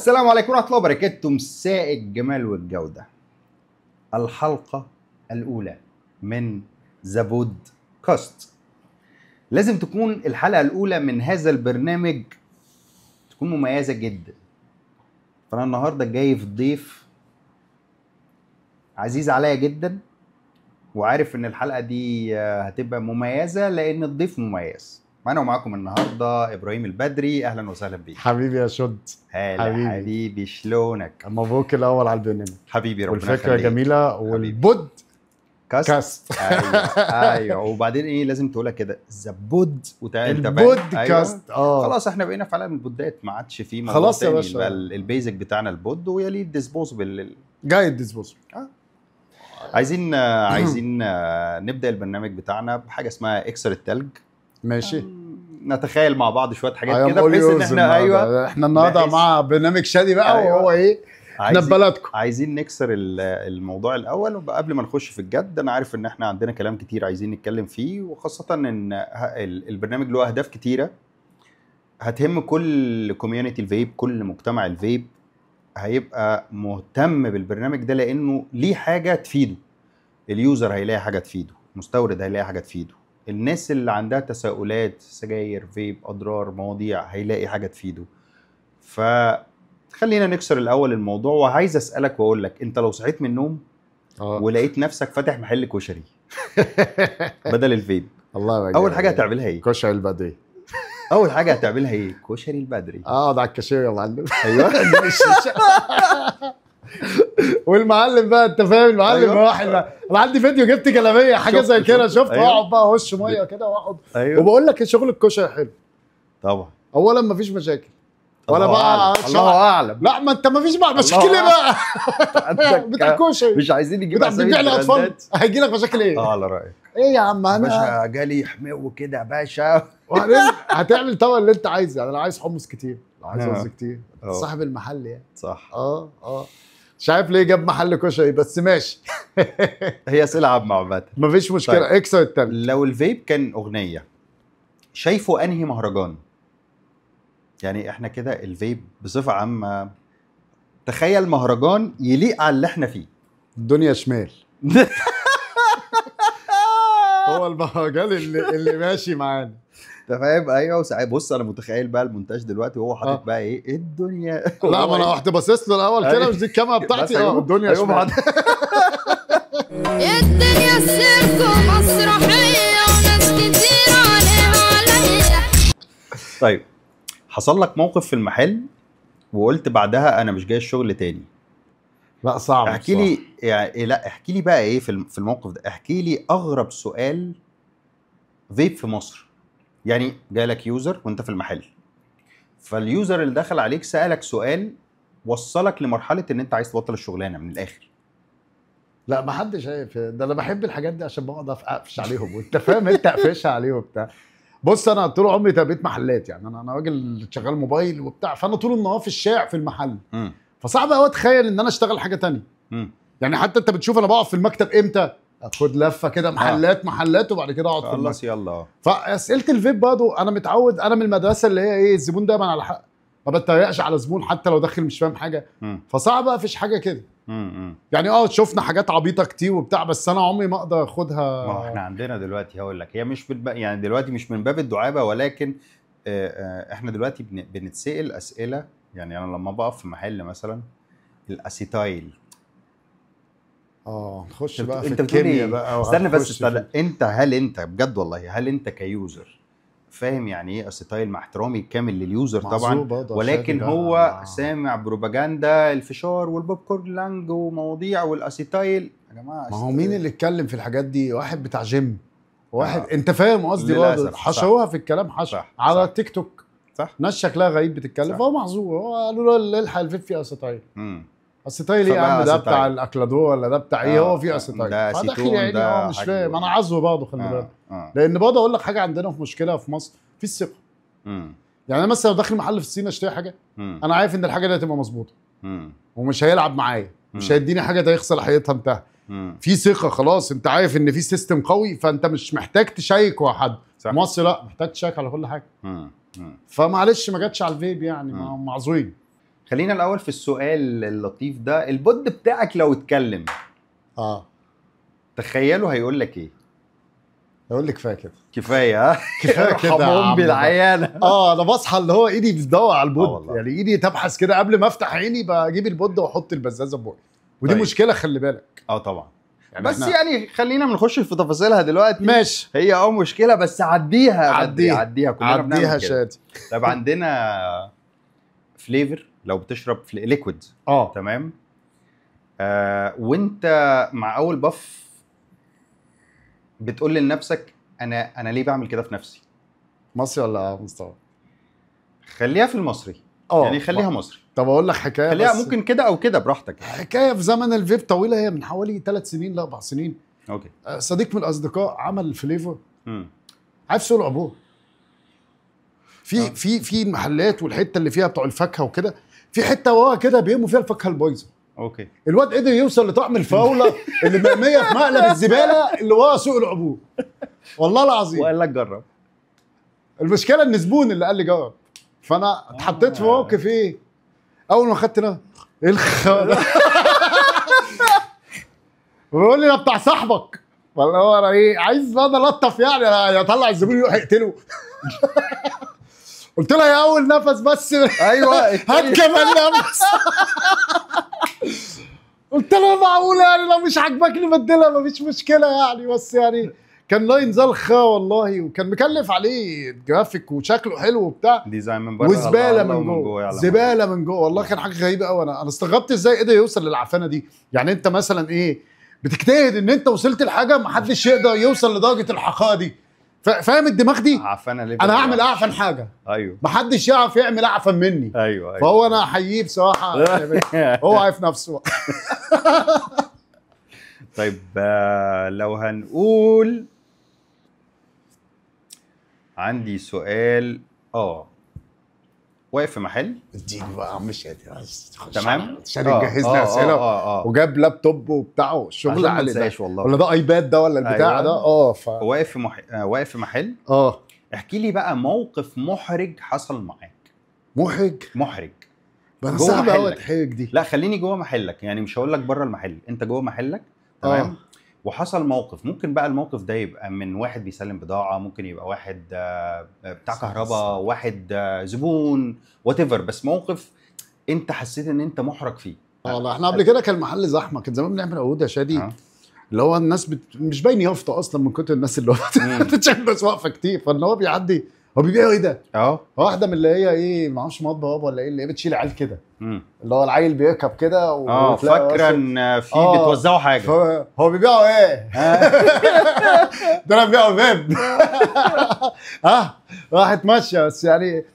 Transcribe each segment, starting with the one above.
السلام عليكم ورحمة الله وبركاته. مساء الجمال والجودة. الحلقة الاولى من The Podcast. لازم تكون الحلقة الاولى من هذا البرنامج تكون مميزة جدا. فانا النهارده جاي في ضيف عزيز عليا جدا، وعارف ان الحلقة دي هتبقى مميزة لان الضيف مميز. معانا ومعاكم النهارده ابراهيم البدري. اهلا وسهلا بيك حبيبي يا شد. هلا حبيبي, حبيبي شلونك؟ مبروك الاول على البرنامج حبيبي، ربنا والفكرة يخليك. جميلة وال podcast. ايوه وبعدين ايه لازم تقولها كده the pod البودكاست. أيوة. خلاص احنا بقينا في عالم البودات، ما عادش فيه موضوع خلاص يا تاني. باشا. بقى ال basic بتاعنا ال pod، ويليه ال disposable. جاي ال disposable. عايزين نبدا البرنامج بتاعنا بحاجة اسمها اكسر التلج. ماشي، نتخيل مع بعض شوية حاجات كده بحيث ان احنا ايوه احنا النهارده مع برنامج شادي بقى. أيوة. وهو ايه احنا في بلدكم عايزين نكسر الموضوع الاول وقبل ما نخش في الجد. انا عارف ان احنا عندنا كلام كتير عايزين نتكلم فيه، وخاصة ان البرنامج له اهداف كتيرة هتهم كل community ال vape، كل مجتمع الفيب هيبقى مهتم بالبرنامج ده لانه ليه حاجة تفيده. ال user هيلاقي حاجة تفيده، المستورد هيلاقي حاجة تفيده، الناس اللي عندها تساؤلات سجاير فيب اضرار مواضيع هيلاقي حاجة تفيده. فخلينا نكسر الاول الموضوع. وعايز اسالك واقول لك، انت لو صحيت من النوم ولقيت نفسك فاتح محل كشري بدل الفيب، الله يبارك، اول حاجة هتعملها ايه؟ كشري البدري. اول حاجة هتعملها ايه؟ كشري البدري. اقعد على الكاشير يا معلم. ايوه والمعلم بقى انت فاهم المعلم. أيوة. واحد انا عندي فيديو جبت جلابية حاجة زي كده شفت. أيوة. واقعد بقى اهش مية كده واقعد. أيوة. وبقول لك شغل الكشري حلو طبعا. اولا مفيش مشاكل ولا بقى الله اعلم. لا ما انت مفيش بقى مشاكل ايه بقى بتاع كشري مش عايزين نجيب اسامي الاطفال هيجي لك مشاكل ايه؟ على رايك ايه يا عم انا باشا جالي حمو كده يا باشا. هتعمل طبعا اللي انت عايزه يعني. انا عايز حمص كتير، عايز رز كتير، صاحب المحل يعني. صح. مش عارف ليه جاب محل كشري بس ماشي. هي سلعه عامة مفيش مشكلة. طيب. اكسر التلج. لو الفيب كان اغنية، شايفه انهي مهرجان؟ يعني احنا كده الفيب بصفة عامة، تخيل مهرجان يليق على اللي احنا فيه. الدنيا شمال. هو المهرجان اللي ماشي معانا انت فاهم. ايوه. بص انا متخيل بقى المونتاج دلوقتي وهو حاطط بقى ايه الدنيا. لا ما انا رحت باصص له الاول كده، مش دي الكاميرا بتاعتي. الدنيا شمال. الدنيا سيرك ومسرحيه وناس كتير عليها عليا. طيب حصل لك موقف في المحل وقلت بعدها انا مش جاي الشغل تاني؟ لا صعب. احكي لي يعني، لا احكي لي بقى ايه في الموقف ده. احكي لي اغرب سؤال فيب في مصر. يعني جالك user وانت في المحل، فال user اللي دخل عليك سألك سؤال وصلك لمرحلة ان انت عايز تبطل الشغلانة من الاخر. لا ما حدش شايف ده. انا بحب الحاجات دي عشان بقعد اقفش عليهم وانت فاهم، انت قفشها عليهم وبتاع. بص انا طول عمري تربيت محلات يعني، انا راجل شغال موبايل وبتاع، فانا طول النهار في الشارع في المحل. فصعب قوي اتخيل ان انا اشتغل حاجة تانية. يعني حتى انت بتشوف انا بقف في المكتب امتى؟ اخد لفه كده محلات محلات وبعد كده اقعد في المكتب. خلاص يلا. فاسئله الفيب برضه انا متعود، انا من المدرسة اللي هي ايه، الزبون دايما على حق، ما بتريقش على زبون حتى لو داخل مش فاهم حاجة. فصعب اقفش حاجة كده. يعني شفنا حاجات عبيطه كتير وبتاع، بس انا عمري ما اقدر اخدها. ما احنا عندنا دلوقتي هقول لك، هي مش يعني دلوقتي مش من باب الدعابة، ولكن احنا دلوقتي بنتسال اسئلة. يعني انا لما بقف في محل مثلا ال acetyl، نخش بقى في الكيمياء بقى. استنى بس استنى، انت هل انت بجد والله، هل انت ك user فاهم يعني ايه acetyl؟ مع احترامي الكامل لل user طبعا، ولكن هو سامع بروباجندا الفشار وال popcorn lung ومواضيع وال acetyl. يا جماعة ما هو مين اللي اتكلم في الحاجات دي؟ واحد بتاع جيم، واحد انت فاهم قصدي برضه، حشوها في الكلام حشو على التيك توك. صح. ناس شكلها غريب بتتكلم، فهو معذور. هو قالوا له الحق الفيب فيه acetyl. acetyl ايه يا عم؟ ده بتاع الاكلادو ولا ده بتاع ايه؟ هو فيه acetyl. فداخل يعني هو مش فاهم. انا عذره برضه، خلي بالك. لان برضه اقول لك حاجة، عندنا في مشكلة في مصر في الثقة. يعني انا مثلا لو داخل محل في الصين اشتري حاجة، انا عارف ان الحاجة دي هتبقى مظبوطة ومش هيلعب معايا، مش هيديني حاجة تاريخ صلاحيتها انتهى. في ثقة خلاص، انت عارف ان في system قوي، فانت مش محتاج تشيك ورا حد. مصر لا، محتاج تشيك على كل حاجة. فمعلش ما جاتش على الفيب يعني، معذورين. خلينا الاول في السؤال اللطيف ده، ال pod بتاعك لو اتكلم تخيلوا هيقول لك ايه؟ هيقول لك كفاية كده، كفاية كفاية كده بالعياله. انا بصحى اللي هو ايدي بتدور على ال pod، يعني ايدي تبحث كده قبل ما افتح عيني بجيب ال pod واحط البزازه في بقي، ودي طيب. مشكلة خلي بالك. طبعا يعني بس يعني خلينا ما نخش في تفاصيلها دلوقتي. ماشي، هي مشكلة بس عديها عديها كلنا عديها شادي. طب عندنا flavor، لو بتشرب liquid تمام، وانت مع اول puff بتقول لنفسك انا ليه بعمل كده في نفسي؟ مصري ولا مستورد؟ خليها في المصري، يعني خليها مصري. طب اقول لك حكاية، خليها ممكن كده او كده براحتك. حكاية في زمن الفيب طويلة، هي من حوالي 3 سنين ل 4 سنين. okay. صديق من الاصدقاء عمل flavor، عارف سوق العبور، في في في المحلات والحتة اللي فيها بتوع الفاكهة وكده، في حتة ورا كده بيرموا فيها الفاكهة البايظه. okay. الواد قدر يوصل لطعم الفاوله اللي مرمية في مقلب الزبالة اللي ورا سوق العبور، والله العظيم. وقال لك جرب. المشكلة ان زبون اللي قال لي جرب، فانا اتحطيت في موقف ايه؟ اول ما خدت انا ايه الخ ده؟ بيقول لي ده بتاع صاحبك، ولا هو انا ايه عايز بقى الطف يعني اطلع الزبون يروح يقتله. قلت لها يا اول نفس بس. ايوه هات كمان نفس. قلت لها معقولة يعني لو مش عاجباك نبدلها مفيش مشكلة يعني، بس يعني كان line زلخه والله، وكان مكلف عليه جرافيك وشكله حلو وبتاع، design من بره وزباله من جوه، زبالة من جوه والله. كان حاجة غريبة قوي. انا استغربت ازاي قدر يوصل للعفانه دي. يعني انت مثلا ايه بتجتهد ان انت وصلت لحاجة ما حدش يقدر يوصل لدرجة الحقائق دي، فاهم الدماغ دي؟ عفانه ليه؟ انا هعمل اعفن حاجة. ايوه، ما حدش يعرف يعمل اعفن مني. ايوه. فهو انا احييه بصراحة، هو عارف نفسه. طيب لو هنقول عندي سؤال، واقف في محل، اديني بقى يا عم شادي. تمام، شادي جهز لي اسئلة وجاب لابتوب وبتاعه الشغل عليه ده، والله ولا ده iPad ده ولا البتاع. أيوة. ده واقف في واقف في محل. احكي لي بقى موقف محرج حصل معاك. محرج؟ محرج بس صعب قوي اتحرج دي. لا خليني جوه محلك، يعني مش هقول لك بره المحل، انت جوه محلك تمام. وحصل موقف، ممكن بقى الموقف ده يبقى من واحد بيسلم بضاعة، ممكن يبقى واحد بتاع كهرباء، واحد زبون، whatever، بس موقف انت حسيت ان انت محرج فيه. والله احنا قبل كده كان المحل زحمة، كان زمان بنعمل عروض يا شادي، اللي هو الناس مش باين يافطة اصلا من كتر الناس اللي بس واقفة كتير، فان هو بيعدي هو بيبيعوا ايه ده؟ واحدة من اللي هي ايه ما اعرفش مطبخ ولا ايه اللي هي بتشيل عيال كده، اللي هو العيل بيركب كده فاكره ان في بتوزعوا حاجة، هو بيبيعوا ايه؟ ده انا بيبيعوا باب. راحت ماشية. بس يعني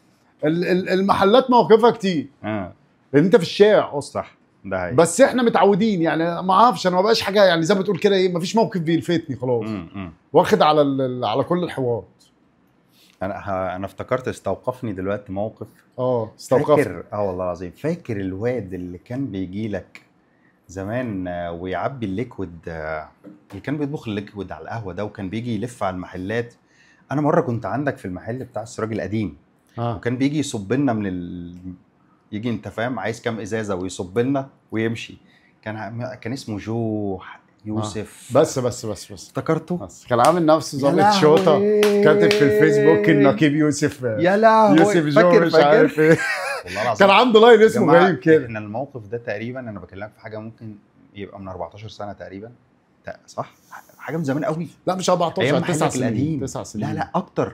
المحلات موقفها كتير، لان انت في الشارع اصلا. صح، ده حقيقي. بس احنا متعودين يعني، ما اعرفش انا ما بقاش حاجة يعني زي ما تقول كده ايه، ما فيش موقف بيلفتني خلاص، واخد على على كل الحوار. انا افتكرت استوقفني دلوقتي موقف. استوقفني. فاكر والله العظيم، فاكر الواد اللي كان بيجي لك زمان ويعبي ال liquid، اللي كان بيطبخ ال liquid على القهوة ده، وكان بيجي يلف على المحلات. انا مرة كنت عندك في المحل بتاع السراج القديم، وكان بيجي يصب لنا من يجي انت فاهم عايز كام ازازة ويصب لنا ويمشي. كان اسمه جو يوسف. بس بس بس بس افتكرته، بس كان عامل نفسه ظابط شوطه، كاتب في الفيسبوك النقيب يوسف، يا لهوي يوسف جو مش عارف ايه. كان عنده line اسمه غريب كده. احنا الموقف ده تقريبا انا بكلمك في حاجة ممكن يبقى من 14 سنة تقريبا، صح؟ حاجة من زمان قوي. لا مش 14، 9 سنين. 9 سنين. لا لا اكتر،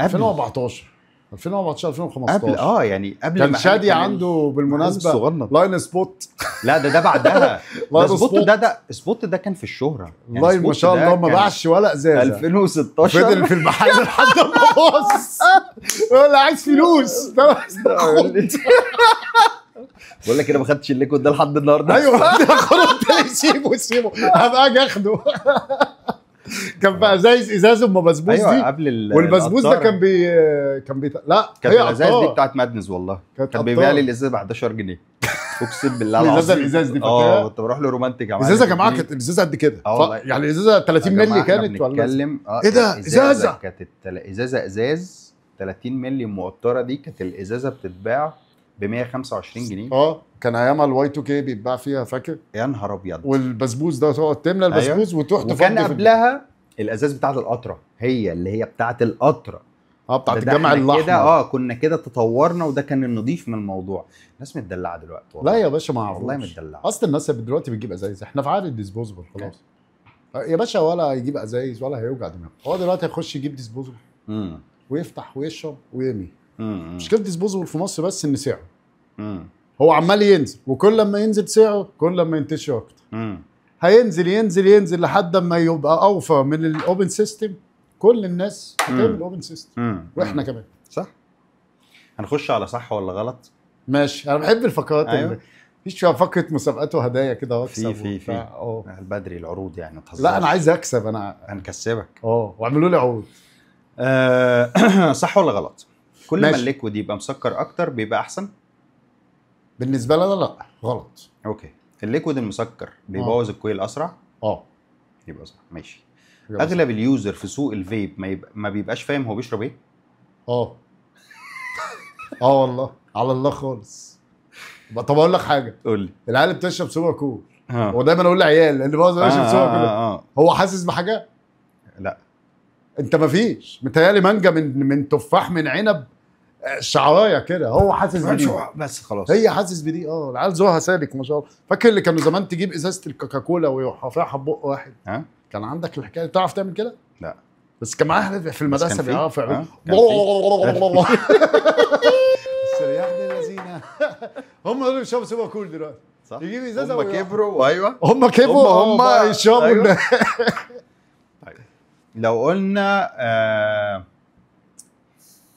2014 2014 2015 قبل يعني قبل. كان شادي عنده بالمناسبة line spot. لا ده بعدها. ده spot، ده spot ده كان في الشهرة يعني، line ما شاء الله ما باعش ولا ازازة 2016 فضل في المحل لحد ما بص ولا عايز فلوس. بقول لك انا ما خدتش ال liquid ده لحد النهارده. ايوه خلاص سيبه سيبه هبقى اجي اخده. كان بقى ازايز ازاز ام بسبوس. أيوة دي قبل والبسبوس ده كان كان لا كانت الازاز دي بتاعت مادنز والله، كان بيبيع لي الازاز ب 11 جنيه اقسم بالله العظيم. الازاز دي فاكرها؟ كنت بروح له رومانتك يا معلم. ازازة يا جماعة كانت الازازه قد كده، يعني الازازه 30 مللي كانت ولا ايه ده؟ ازازة كانت ازازة ازاز 30 مللي مقطره دي، كانت الازازه بتتباع ب 125 جنيه. كان ايامها ال Y2K بيتباع فيها، فاكر؟ يا نهار ابيض. والبسبوس ده تقعد تملى البسبوس. أيوة. وتروح تفضي. وكان قبلها الازاز بتاعت القطرة، هي اللي هي بتاعت القطرة، بتاعت الجامع الاحمر كده. كنا كده تطورنا، وده كان النظيف من الموضوع. الناس متدلعه دلوقتي والله. لا يا باشا، ما والله متدلعه. اصل الناس دلوقتي بتجيب ازايز، احنا في عهد ال disposable خلاص يا باشا، ولا يجيب ازايز ولا هيوجع دماغه. هو دلوقتي هيخش يجيب disposable ويفتح ويشرب ويرمي. مشكلة ال disposable في مصر بس ان سعره هو عمال ينزل، وكل لما ينزل سعره كل لما ينتشر اكتر. هينزل ينزل ينزل لحد ما يبقى اوفر من ال open system. كل الناس هتعمل open system، واحنا كمان. صح. هنخش على صح ولا غلط؟ ماشي، انا بحب الفقرات. أيوة. فيش فقره مسابقات وهدايا كده واكسب في البدري العروض يعني. لا انا عايز اكسب، انا هنكسبك. واعملوا لي عروض. صح ولا غلط؟ كل ما ال liquid يبقى مسكر اكتر بيبقى احسن؟ بالنسبة لنا لا، غلط. okay. ال liquid المسكر بيبوظ ال coil اسرع؟ يبقى صح، ماشي. اغلب ال user في سوق الفيب ما بيبقاش فاهم هو بيشرب ايه. والله على الله خالص. طب اقول لك حاجة. قول لي. العيال بتشرب Super Cool. ودايما اقول للعيال اللي بوظ بيشرب Super Cool. هو حاسس بحاجة؟ لا. انت ما فيش، متهيألي مانجا من تفاح من عنب، شعرايه كده، هو حاسس بدي بس خلاص. هي حاسس بدي. العيال ذوقها سالك ما شاء الله. فاكر اللي كانوا زمان تجيب ازازة الكوكاكولا ويروح رافعها ببق واحد؟ كان عندك الحكاية؟ تعرف تعمل كده؟ لا، بس كان معاها في المدرسة بيعرفوا يعملوا. بس يا ابن الذين هم دول بيشربوا Super Cool دلوقتي. صح، يجيب ازازة. هم كبروا. ايوه هم كبروا، هم يشربوا. طيب لو قلنا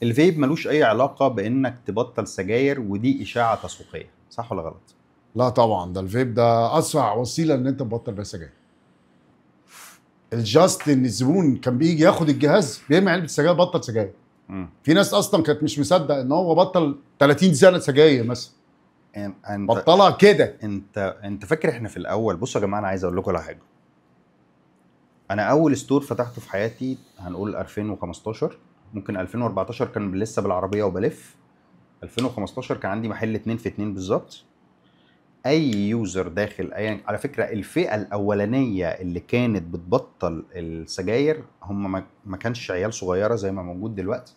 الفيب ملوش اي علاقة بانك تبطل سجاير، ودي اشاعة تسويقية، صح ولا غلط؟ لا طبعا، ده الفيب ده اسرع وسيلة ان انت تبطل بيها سجاير. ال just ان الزبون كان بيجي ياخد الجهاز بيرمي علبة السجاير، بطل سجاير. في ناس اصلا كانت مش مصدق ان هو بطل 30 سنة سجاير مثلا، بطلها كده. انت فاكر احنا في الاول؟ بصوا يا جماعة، انا عايز اقول لكم على حاجة. انا اول store فتحته في حياتي هنقول 2015، ممكن 2014 كان لسه بالعربية وبلف. 2015 كان عندي محل 2 في 2 بالظبط. اي user داخل اي، على فكرة الفئة الاولانية اللي كانت بتبطل السجاير هم ما كانش عيال صغيرة زي ما موجود دلوقتي،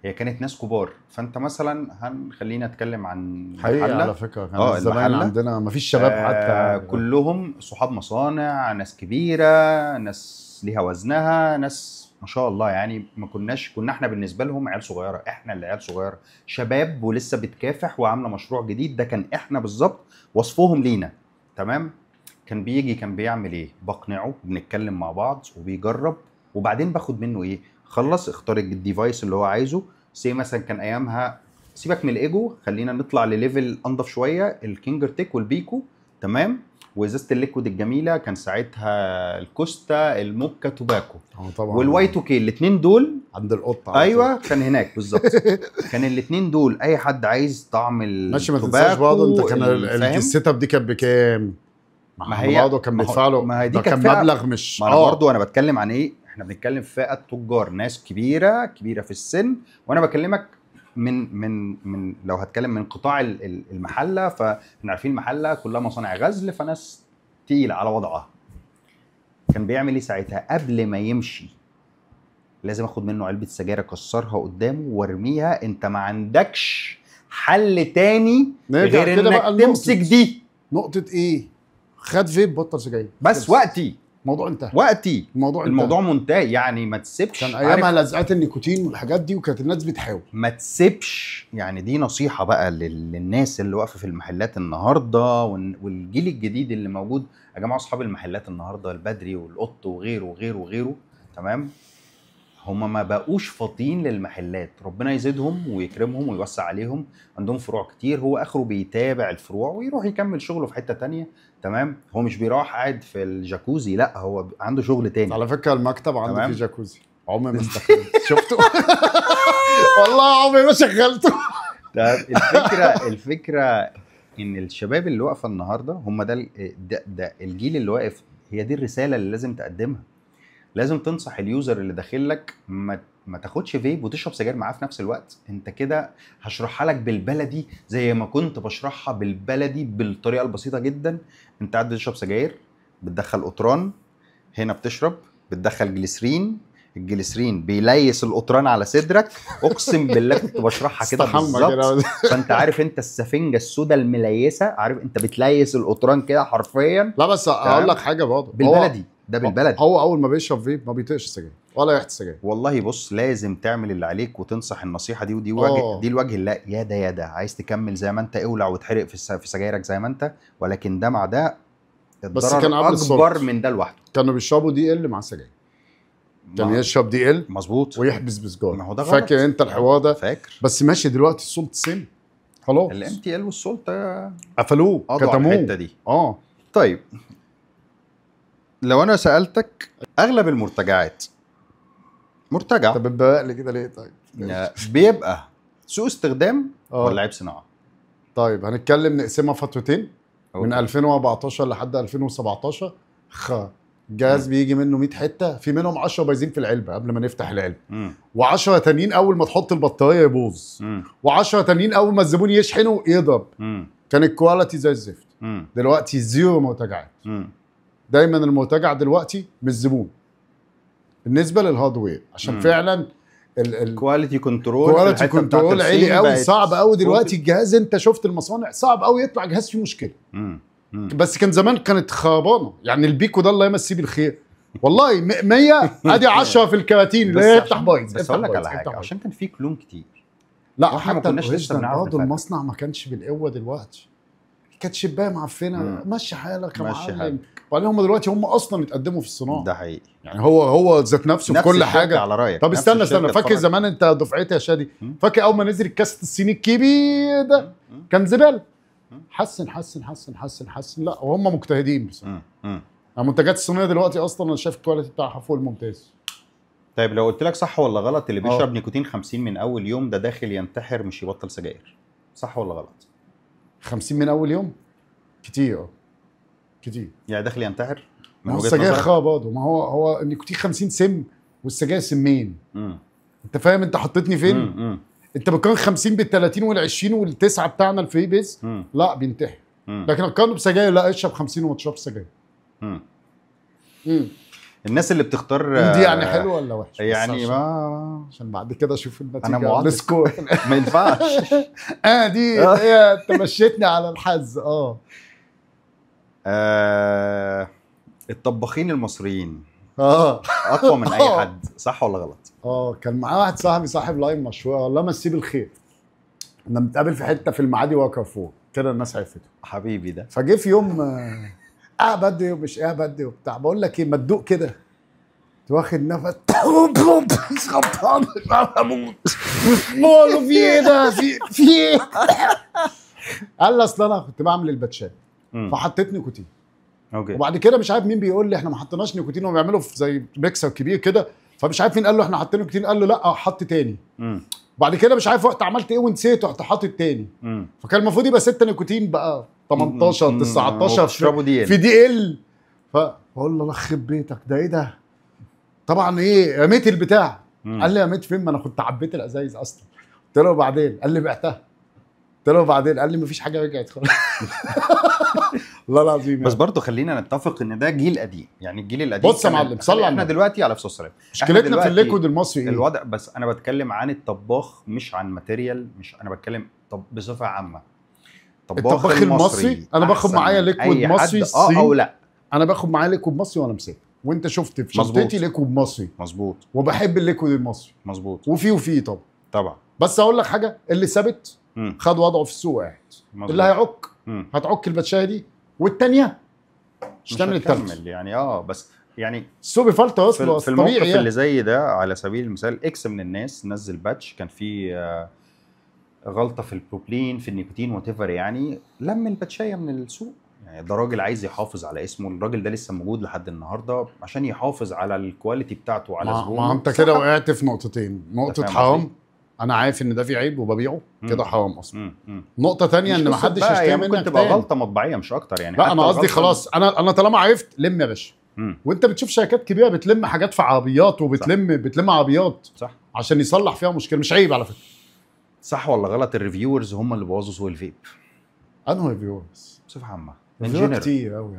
هي كانت ناس كبار. فانت مثلا هنخلينا نتكلم عن حقيقي على فكرة كان زمان عندنا ما فيش شباب حتى، كلهم صحاب مصانع، ناس كبيرة، ناس ليها وزنها، ناس ما شاء الله يعني. ما كناش، كنا احنا بالنسبة لهم عيال صغيرة، احنا اللي عيال صغيرة، شباب ولسه بتكافح وعامله مشروع جديد. ده كان احنا بالظبط وصفهم لينا، تمام. كان بيجي كان بيعمل ايه؟ بقنعه، بنتكلم مع بعض وبيجرب، وبعدين باخد منه ايه؟ خلص اختار ال device اللي هو عايزه. say مثلا كان ايامها، سيبك من الايجو، خلينا نطلع ل level انضف شوية، ال KangerTech وال Pico، تمام، وازازه ال liquid الجميلة كان ساعتها الكوستا الموكا Tobacco طبعا، وال Y2K، الاثنين دول عند القطة. ايوه كان هناك بالظبط. كان الاثنين دول اي حد عايز طعم ال tobacco. ماشي، ما تنساش برضه انت كان ال setup دي كانت بكام؟ ما هي برضه كان بيدفع له، ما هي دي كان مبلغ مش ما انا برضه انا بتكلم عن ايه؟ احنا بنتكلم في فئة تجار، ناس كبيرة كبيرة في السن، وانا بكلمك من من من لو هتكلم من قطاع المحلة، فاحنا عارفين المحلة كلها مصانع غزل، فناس تقيلة على وضعها. كان بيعمل ايه ساعتها؟ قبل ما يمشي لازم اخد منه علبة سجاير اكسرها قدامه وارميها. انت ما عندكش حل تاني غير انك تمسك دي. نقطة ايه؟ خد فيب بطل سجاير بس. وقتي الموضوع انتهى، وقتي الموضوع منتهي يعني. ما تسيبش. كان ايامها لزقات النيكوتين والحاجات دي، وكانت الناس بتحاول ما تسيبش يعني. دي نصيحة بقى للناس اللي واقفة في المحلات النهارده والجيل الجديد اللي موجود. يا جماعة اصحاب المحلات النهارده، البدري والقط وغيره وغيره وغيره، تمام، هما ما بقوش فاضيين للمحلات. ربنا يزيدهم ويكرمهم ويوسع عليهم، عندهم فروع كتير. هو اخره بيتابع الفروع ويروح يكمل شغله في حتة تانية، تمام. هو مش بيروح قاعد في الجاكوزي، لا هو عنده شغل تاني. على فكرة المكتب عنده فيه جاكوزي، عمري ما استخدمته. شفته؟ والله عمري ما شغلته. طب الفكرة ان الشباب اللي واقفة النهارده هم ده الجيل اللي واقف. هي دي الرسالة اللي لازم تقدمها. لازم تنصح ال user اللي داخل لك ما ما تاخدش فيب وتشرب سجاير معاه في نفس الوقت. انت كده هشرحها لك بالبلدي زي ما كنت بشرحها بالبلدي بالطريقة البسيطة جدا. انت قاعد بتشرب سجاير، بتدخل قطران هنا، بتشرب بتدخل جليسرين، الجليسرين بيليس القطران على صدرك. اقسم بالله كنت بشرحها كده بالظبط. فانت عارف انت السفنجه السوداء المليسه، عارف انت بتليس القطران كده حرفيا. لا بس اقول لك حاجة برضه بالبلدي، ده بالبلدي. هو اول ما بيشرب فيب ما بيطيقش السجاير ولا ريحه السجاير. والله بص، لازم تعمل اللي عليك وتنصح النصيحة دي، ودي وجه دي الوجه. لا يا ده يا ده، عايز تكمل زي ما انت اولع وتحرق في سجايرك زي ما انت، ولكن ده مع ده بس كان اكبر من ده لوحده. كانوا بيشربوا DL مع السجاير، كان يشرب DL مظبوط ويحبس بسجاره. ما هو ده غلط. فاكر انت الحوار ده؟ فاكر. بس ماشي دلوقتي ال salt سم خلاص، ال MTL وال salt قفلوه، كتموه الحتة دي. طيب لو انا سالتك اغلب المرتجعات، مرتجع طب بتبقى لي كده ليه؟ طيب بيبقى سوء استخدام ولا عيب صناعة؟ طيب هنتكلم نقسمها فترتين. من 2014 لحد 2017 الجهاز بيجي منه 100 حتة، في منهم 10 بايظين في العلبة قبل ما نفتح العلبة، و10 تانيين اول ما تحط البطارية يبوظ، و10 تانيين اول ما الزبون يشحنه يضرب. كان ال quality زي الزفت. دلوقتي zero مرتجعات. دايما المرتجع دلوقتي مش الزبون بالنسبة لل hardware، عشان فعلا ال quality control، quality control عالي قوي، صعب قوي دلوقتي الجهاز. انت شفت المصانع صعب قوي يطلع جهاز فيه مشكلة. بس كان زمان كانت خربانة يعني. البيكو ده الله يمسيه بالخير والله 100 ادي 10 في الكراتين اللي يفتح بايظ. بس اقول لك على حاجة، عشان كان في clone كتير. لا حتى ما كناش لسه بنعرف المصنع ما كانش بالقوة دلوقتي، كانت شبايه معفنه. مشي حالك يا معلم. وبعدين هم دلوقتي هم اصلا اتقدموا في الصناعة. ده حقيقي يعني هو ذات نفسه في كل حاجة. على رايك. طب استنى، فاكر زمان انت دفعتي يا شادي، فاكر اول ما نزل الكاسيت الصيني الكبير ده كان زبالة. حسن حسن حسن حسن حسن. لا وهم مجتهدين بصراحة. المنتجات الصينية دلوقتي اصلا انا شايف ال quality بتاعها فوق الممتاز. طيب لو قلت لك صح ولا غلط، اللي بيشرب نيكوتين 50 من اول يوم ده داخل ينتحر مش يبطل سجاير، صح ولا غلط؟ 50 من اول يوم كتير كتير يعني داخل ينتحر من وجهة نظرك؟ السجاير خا برضه. ما هو النيكوتين 50 سم والسجاير سمين. انت فاهم انت حطيتني فين؟ انت بتقارن 50 بال 30 وال 20 والتسعه بتاعنا ال free base، لا بينتحر. لكن اقارنه بسجاير، لا اشرب 50 وما تشربش سجاير. الناس اللي بتختار دي يعني حلوة ولا وحشة؟ يعني ما عشان بعد كده اشوف النتيجة. انا معاطف ال score ما ينفعش. دي هي انت مشيتني على الحز. الطباخين المصريين اقوى من اي حد، صح ولا غلط؟ كان معاه واحد صاحبي صاحب line مشهور، الله مسيه بالخير. كنا بنتقابل في حتة في المعادي وكافور كده، الناس عرفته حبيبي ده. فجه في يوم بدي ومش بدي وبتاع، بقول لك ايه ما تدوق كده، واخد نفس خبطان بقول له في ايه ده، في ايه؟ قال لي اصل انا كنت بعمل الباتشات فحطيت نيكوتين. okay. وبعد كده مش عارف مين بيقول لي احنا ما حطيناش نيكوتين، هم بيعملوا في زي ميكسر كبير كده، فمش عارف مين قال له احنا حاطين نيكوتين، قال له لا حط تاني. بعد كده مش عارف وقت عملت ايه ونسيت، رحت حاطط تاني. فكان المفروض يبقى 6 نيكوتين بقى 18 19 في DL. فبقول له الله يخرب بيتك ده ايه ده؟ طبعا ايه رميت البتاع. قال لي رميت فين؟ ما انا كنت عبيت الازايز اصلا. قلت له بعدين، قال لي بعتها. قلت له بعدين، قال لي مفيش حاجة رجعت خالص. والله العظيم يعني. بس برضه خلينا نتفق ان ده جيل قديم، يعني الجيل القديم. بص يا معلم صلى على احنا دلوقتي على الصلاة والسلام. مشكلتنا في ال liquid المصري ايه؟ الوضع. بس انا بتكلم عن الطباخ مش عن material، مش انا بتكلم طب بصفة عامة. الطباخ المصري انا باخد معايا liquid مصري او لا، انا باخد معايا liquid مصري وانا مسافر، وانت شفت في شنطتي liquid مصري. مظبوط. وبحب ال liquid المصري. مظبوط. وفي طبعا طبعا. بس اقول لك حاجة، اللي ثابت خد وضعه في السوق قاعد. اللي هيعك هتعك الباتشايه دي والثانية مش هتعمل الثالثة يعني. بس يعني السوق بيفلتر اصلا في الموقف يعني. اللي زي ده على سبيل المثال، X من الناس نزل batch كان في غلطه في البروبلين في النيكوتين whatever، يعني لم الباتشايه من السوق. يعني ده راجل عايز يحافظ على اسمه، الراجل ده لسه موجود لحد النهارده عشان يحافظ على ال quality بتاعته وعلى زبونه. ما انت كده وقعت في نقطتين، نقطة حرام، انا عارف ان ده في عيب وببيعه كده حرام اصلا. نقطة ثانية ان ما حدش يشتري منك، ممكن تبقى غلطه مطبعيه مش اكتر يعني. لا انا قصدي خلاص انا طالما عرفت لم يا باشا. وانت بتشوف شركات كبيرة بتلم حاجات في عربيات وبتلم بتلم عربيات. صح. عشان يصلح فيها مشكلة، مش عيب على فكرة. صح ولا غلط ال reviewers هم اللي بوظوا سوق الفيب؟ انهو reviewers؟ بصفة عامة reviewer كتير قوي،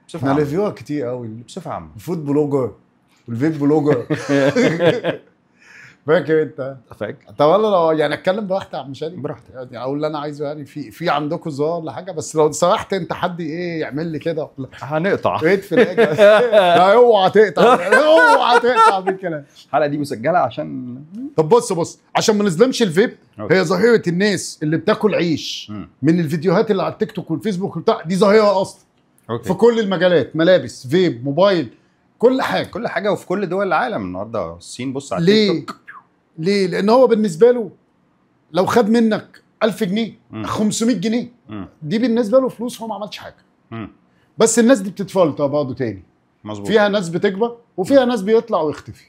بصفة عامة reviewer كتير قوي، بصفة عامة ال food blogger وال vape blogger. فاكر انت؟ فاكر. طب والله لو يعني اتكلم براحتي يا عم شادي، براحتك يعني اقول اللي انا عايزه، يعني في عندكم زار ولا حاجة، بس لو سمحت انت حد ايه يعمل لي كده هنقطع ايه لا اوعى تقطع، اوعى تقطع بالكلام. الحلقة دي مسجله عشان طب بص عشان ما نظلمش الفيب. هي ظاهره الناس اللي بتاكل عيش من الفيديوهات اللي على التيك توك والفيسبوك وبتاع، دي ظاهره اصلا. okay. في كل المجالات، ملابس، فيب، موبايل، كل حاجة، كل حاجة، وفي كل دول العالم النهارده. الصين بص على التيك توك. ليه؟ لان هو بالنسبة له لو خد منك 1000 جنيه 500 جنيه دي بالنسبة له فلوس، هو ما عملش حاجة. بس الناس دي بتتفلتر برضه تاني. مظبوط. فيها ناس بتكبر وفيها ناس بيطلع ويختفي.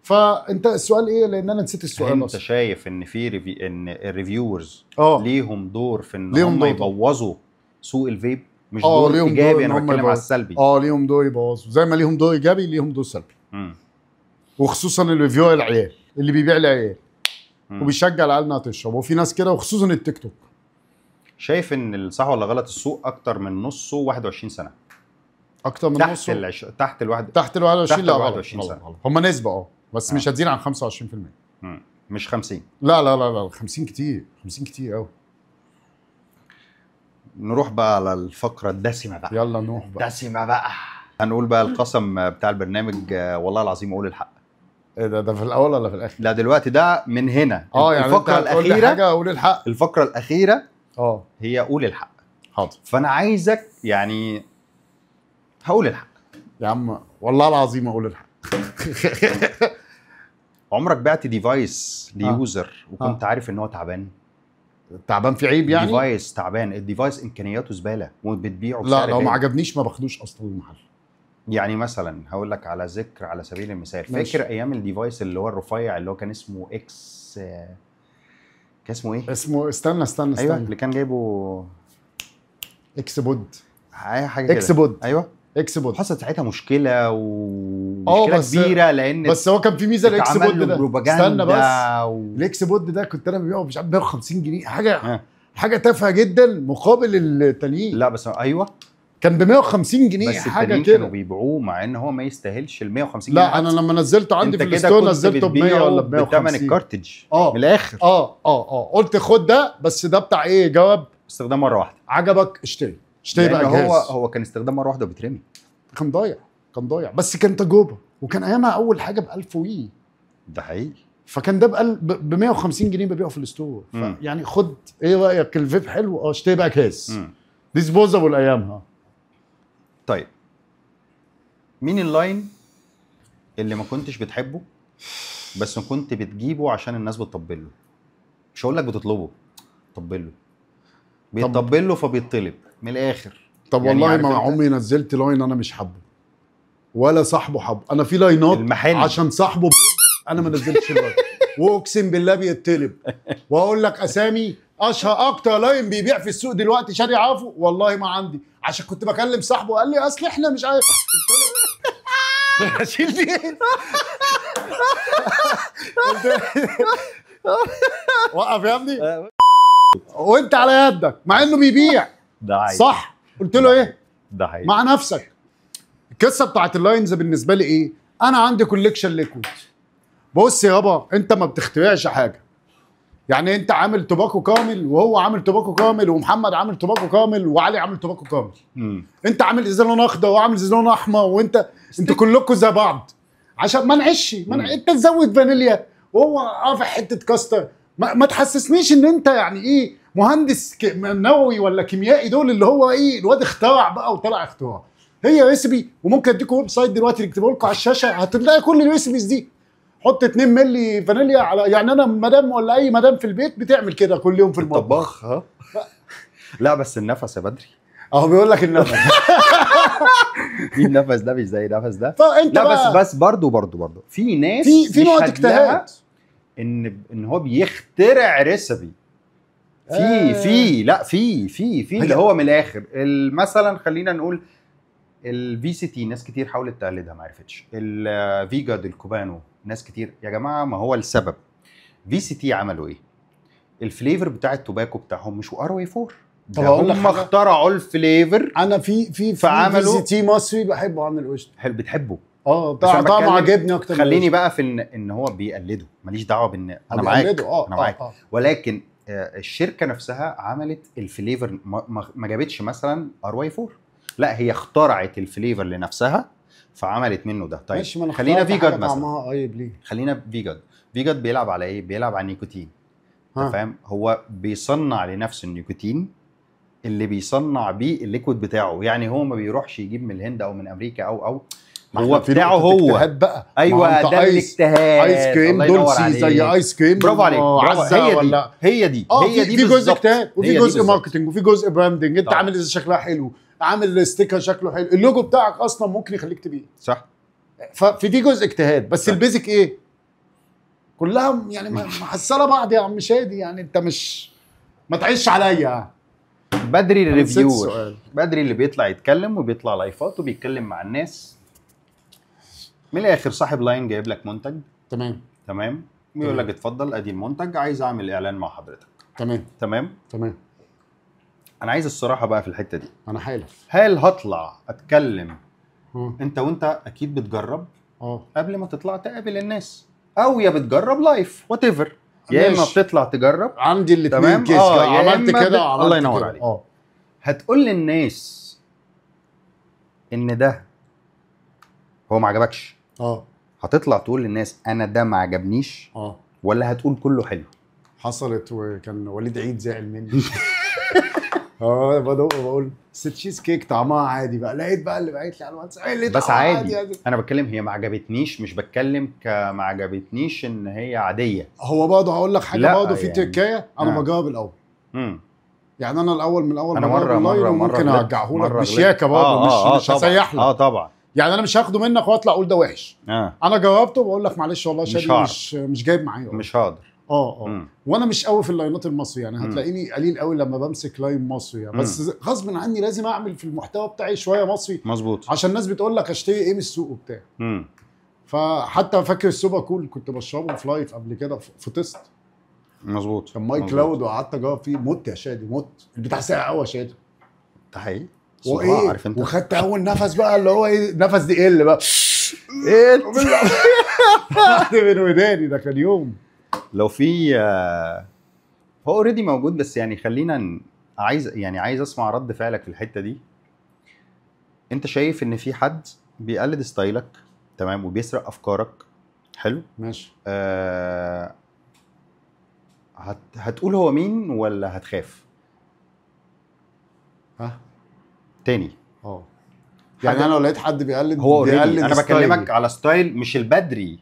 فانت السؤال ايه؟ لان انا نسيت السؤال. انت شايف ان في ان ال reviewers ليهم دور في ان هم يبوظوا سوق الفيب؟ مش دور ايجابي، انا بتكلم على السلبي. ليهم دور يبوظوا، زي ما ليهم دور ايجابي ليهم دور سلبي. وخصوصا ال reviewer العيال اللي بيبيع العيال وبيشجع العيال انها تشرب، وفي ناس كده، وخصوصا التيك توك. شايف ان الصح ولا غلط السوق اكتر من نصه 21 سنة؟ اكتر من نصه تحت الواحد، تحت ال 21. لا 21 سنة هم نسبه بس مش هتزيد عن 25%. مش 50. لا لا لا لا 50 كتير، 50 كتير قوي. نروح بقى على الفقرة الدسمة بقى. يلا نروح بقى دسمة بقى. هنقول بقى القسم بتاع البرنامج، والله العظيم اقول الحق. ايه ده في الاول ولا في الاخر؟ لا دلوقتي ده من هنا. يعني الفقرة الاخيرة حاجة اقول الحق. الفقرة الاخيرة هي قول الحق. حاضر. فانا عايزك يعني هقول الحق يا عم، والله العظيم اقول الحق. عمرك بعت device ل user وكنت عارف ان هو تعبان؟ تعبان في عيب يعني؟ device تعبان، ال device امكانياته زبالة وبتبيعه بسعر. لا لو ما عجبنيش ما باخدوش اصلا المحل. يعني مثلا هقول لك على ذكر، على سبيل المثال، فاكر ايام ال device اللي هو الرفيع اللي هو كان اسمه X، كان اسمه ايه؟ اسمه استنى ايوه اللي كان جايبه X Pod، حاجة كده، X Pod. ايوه X Pod. حصلت ساعتها مشكلة، ومشكلة كبيرة، لان بس هو كان في ميزة ال X Pod ده. استنى بس، ال X Pod ده كنت انا ببيعه مش عارف 150 جنيه، حاجة حاجة تافهة جدا مقابل التانيين. لا بس ايوه كان ب 150 جنيه بس حاجة كده. كانوا بيبيعوه مع ان هو ما يستاهلش ال 150 جنيه. لا انا لما نزلته عندي في ال store نزلته ب 100 ولا ب 150 بثمن ال cartridge من الاخر. قلت خد ده، بس ده بتاع ايه؟ جواب استخدام مرة واحدة، عجبك اشتري، اشتري بقى جهاز. هو كان استخدام مرة واحدة وبيترمي. كان ضايع، كان ضايع، بس كان تجربه، وكان ايامها اول حاجة ب 1000 وي. ده حقيقي. فكان ده ب 150 جنيه ببيعه في ال store. يعني خد، ايه رايك الفيب حلو؟ اشتري بقى جهاز disposable ايامها. طيب مين ال line اللي ما كنتش بتحبه بس كنت بتجيبه عشان الناس بتطبل له؟ مش هقول لك بتطلبه، طبل له، بيطبل له فبيطلب من الاخر. طب يعني والله ما عمري نزلت line انا مش حابة ولا صاحبه حابة. انا في لاينات المحل عشان صاحبه انا ما نزلتش ال line، واقسم بالله بيطلب. واقول لك اسامي اشهر اكتر line بيبيع في السوق دلوقتي شاري عافو، والله ما عندي، عشان كنت بكلم صاحبه وقال لي اصل احنا مش عارف. قلت له اشيل دي؟ وقف يا ابني وانت على يدك، مع انه بيبيع. ده حقيقي. صح. قلت له ايه؟ ده حقيقي. مع نفسك. القصة بتاعت ال lines بالنسبة لي ايه؟ انا عندي collection liquid. بص يابا، انت ما بتخترعش حاجة. يعني انت عامل tobacco كامل، وهو عامل tobacco كامل، ومحمد عامل tobacco كامل، وعلي عامل tobacco كامل. انت عامل ازاز لون اخضر وعامل ازاز لون احمر، وانت انتوا كلكم زي بعض. عشان ما نعش، انت تزود فانيليا وهو رافع حتة كاستر. ما تحسسنيش ان انت يعني ايه مهندس نووي ولا كيميائي، دول اللي هو ايه الواد اخترع بقى وطلع اختراع. هي recipe، وممكن اديكم website دلوقتي نكتبه لكم على الشاشة هتلاقي كل ال recipes دي. حط 2 مللي فانيليا على، يعني انا مدام ولا اي مدام في البيت بتعمل كده كل يوم في المطبخ. ها لا بس النفس يا بدري اهو بيقول لك النفس. في النفس ده مش زي النفس ده. فانت لا بس برضه في ناس في نوع اجتهاد ان هو بيخترع recipe. في في لا في في في اللي هو من الاخر مثلا خلينا نقول ال VCT ناس كتير حاولت تقلدها ما عرفتش. الفيجا ديل كوبانو ناس كتير يا جماعة ما هو السبب VCT عملوا ايه؟ ال flavor بتاع ال tobacco بتاعهم مش RY 4. طب اقول لك هم اخترعوا ال flavor. انا في فعملوا VCT مصري بحبه عن القشطه. حلو، بتحبه؟ طعمه عاجبني اكتر. خليني بقى في ان هو بيقلده، ماليش دعوه بان انا معاك، انا معاك، ولكن الشركة نفسها عملت ال flavor، ما جابتش مثلا RY 4، لا هي اخترعت ال flavor لنفسها فعملت منه ده. طيب خلينا في جاد مثلا، خلينا في جاد. في جاد بيلعب على ايه؟ بيلعب على النيكوتين، انت فاهم؟ هو بيصنع لنفسه النيكوتين اللي بيصنع بيه ال liquid بتاعه، يعني هو ما بيروحش يجيب من الهند او من امريكا او هو بتاعه هو بقى. ايوه ده الاجتهاد. ايس كريم دولسي زي ايس كريم، برافو عليك، هي دي هي دي هي دي في جزء اجتهاد وفي جزء marketing وفي جزء branding. انت عامل ازاي شكلها حلو، عامل sticker شكله حلو، اللوجو بتاعك اصلا ممكن يخليك تبيع، صح؟ ففي دي جزء اجتهاد، بس ال basic ايه؟ كلها يعني محصله بعض يا عم شادي، يعني انت مش ما تعيش عليا. بدري ال reviewer، بدري اللي بيطلع يتكلم وبيطلع لايفات وبيتكلم مع الناس. من الاخر صاحب line جايب لك منتج، تمام تمام، بيقول لك اتفضل ادي المنتج، عايز اعمل اعلان مع حضرتك. تمام تمام تمام. انا عايز الصراحة بقى في الحتة دي. انا حالف، هل هطلع اتكلم انت وانت اكيد بتجرب قبل ما تطلع تقابل الناس، او يا بتجرب live whatever، يا اما بتطلع تجرب. عندي الاثنين case، عملت كده وعملت الله ينور عليك. هتقول للناس ان ده هو ما عجبكش، هتطلع تقول للناس انا ده ما عجبنيش، ولا هتقول كله حلو؟ حصلت، وكان وليد عيد زعل مني. بدوق بقول بس تشيز كيك طعمها عادي بقى، لقيت بقى اللي بعت لي على الواتس اللي بس عادي. انا بتكلم هي ما عجبتنيش، مش بتكلم كما عجبتنيش ان هي عادية. هو برضه هقول لك حاجة، برضه في يعني تركايه انا بجاوب الاول. يعني انا الاول من الاول انا مرة مرة ممكن ارجعه لك بشياكه برضه، مش هسيح لك. طبعا، يعني انا مش هاخده منك واطلع اقول ده وحش. انا جاوبته وبقول لك معلش والله شادي مش جايب معايا، مش هقدر. وانا مش قوي في اللاينات المصري، يعني هتلاقيني قليل قوي لما بمسك line مصري يعني. بس غصب عني لازم اعمل في المحتوى بتاعي شوية مصري، مظبوط، عشان الناس بتقول لك اشتري ايه من السوق وبتاع. فحتى فاكر السوبر كول كنت بشربه في live قبل كده في test، مظبوط، كان مايك لاود وقعدت اجرب فيه. مت يا شادي، مت، البتاع ساقع قوي يا شادي. ده حقيقي، وايه، عارف انت؟ وخدت اول نفس بقى اللي هو ايه، نفس دي ايه اللي بقى ايه من وداني. ده كان يوم. لو في هو already موجود، بس يعني خلينا عايز اسمع رد فعلك في الحتة دي. انت شايف ان في حد بيقلد style ك، تمام، وبيسرق افكارك، حلو، ماشي، هتقول هو مين ولا هتخاف؟ ها تاني يعني انا لو لقيت حد بيقلد، هو بيقلد، انا بكلمك على style مش البدري،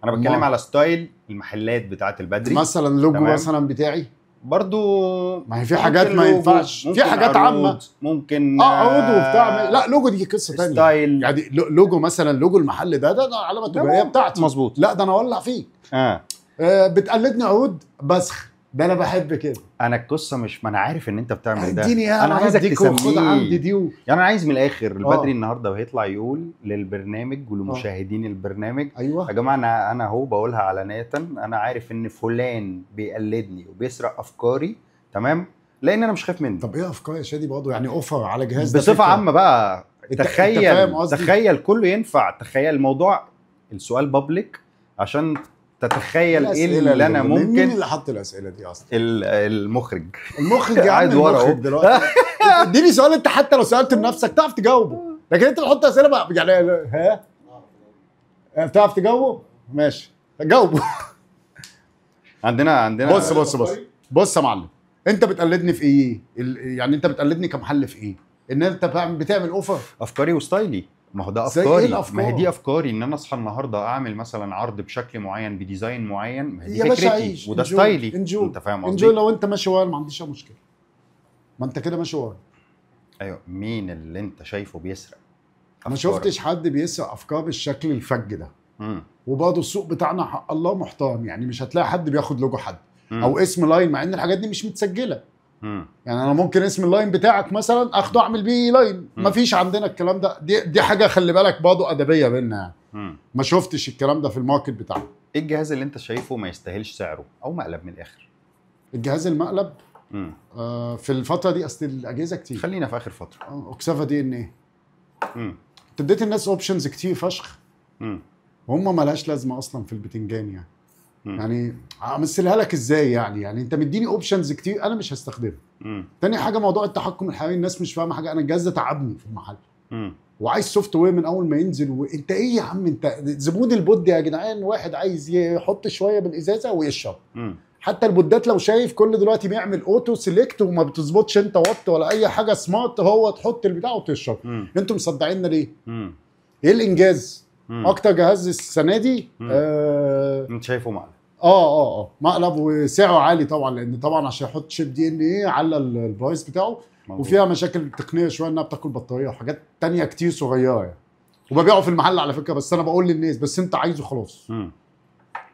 انا بتكلم على style المحلات بتاعه البدري مثلا، لوجو مثلا بتاعي برضو، ما هي في حاجات ما ينفعش، في حاجات عامة ممكن عروض وبتاع، لا لوجو دي قصة ثانية، style يعني لوجو مثلا، لوجو المحل ده علامة تجارية بتاعتي، مظبوط، لا ده انا اولع فيه. بتقلدني عروض بسخ، ده انا بحب كده. انا القصة مش، ما انا عارف ان انت بتعمل ده، اديني انا عايزك تسميه عندي دي يعني انا عايز من الاخر البدري النهارده وهيطلع يقول للبرنامج ولمشاهدين البرنامج، ايوه يا جماعة انا اهو بقولها علانية، انا عارف ان فلان بيقلدني وبيسرق افكاري، تمام، لان انا مش خايف منه. طب ايه افكار يا شادي برضه؟ يعني offer على جهاز بصفة عامة بقى، تخيل تخيل كله ينفع، تخيل الموضوع، السؤال public عشان تتخيل ايه اللي انا ممكن. مين اللي حط الاسئلة دي اصلا؟ المخرج. المخرج يا عم، المخرج دلوقتي اديني سؤال انت حتى لو سالته لنفسك تعرف تجاوبه، لكن انت بتحط اسئلة بقى يعني ها بتعرف تجاوبه؟ ماشي جاوبه. عندنا بص بص بص بص يا معلم، انت بتقلدني في ايه؟ يعني انت بتقلدني كمحل في ايه؟ ان انت بتعمل offer؟ افكاري و style ي. ما هو ده افكاري، ما هي دي افكاري، ان انا اصحى النهارده اعمل مثلا عرض بشكل معين ب design معين، ما هي دي فكرتي وده style ي. انت فاهم قصدي؟ enjoy لو انت ماشي ورايا ما عنديش مشكلة، ما انت كده ماشي ورايا. ايوه، مين اللي انت شايفه بيسرق؟ ما شفتش حد بيسرق افكار بالشكل الفج ده. وبرضه السوق بتاعنا حق الله محترم، يعني مش هتلاقي حد بياخد لوجو حد او اسم line، مع ان الحاجات دي مش متسجله. يعني انا ممكن اسم ال line بتاعك مثلا اخده اعمل بيه line، مفيش عندنا الكلام ده. دي حاجة خلي بالك برضه ادبية بينا يعني. ما شفتش الكلام ده في ال market بتاعنا. ايه الجهاز اللي انت شايفه ما يستاهلش سعره او مقلب من الاخر؟ الجهاز المقلب في الفترة دي، اصل الاجهزة كتير. خلينا في اخر فترة. Oxava DNA. انت اديت الناس options كتير فشخ، وهم مالهاش لازمه اصلا في البتنجان يعني. يعني امثلها لك ازاي يعني انت مديني options كتير انا مش هستخدمها. تاني حاجة موضوع التحكم الحراري، الناس مش فاهمه حاجة. انا الجهاز ده تعبني في المحل، وعايز software من اول ما ينزل. وانت ايه يا عم، انت زبون ال pod يا جدعان، واحد عايز يحط شوية بالازازه ويشرب. حتى ال pod ات لو شايف كل دلوقتي بيعمل auto select وما بتظبطش انت وات ولا اي حاجة smart، هو تحط البتاع وتشرب. انتوا مصدعيننا ليه؟ ايه الانجاز؟ اكتر جهاز السنة دي انت شايفه مقلب؟ مقلب، وسعره عالي طبعا، لان طبعا عشان يحط chip DNA على ال price بتاعه، وفيها مشاكل تقنية شوية انها بتاكل بطارية وحاجات تانية كتير صغيرة يعني. وببيعه في المحل على فكرة، بس انا بقول للناس بس انت عايزه خلاص.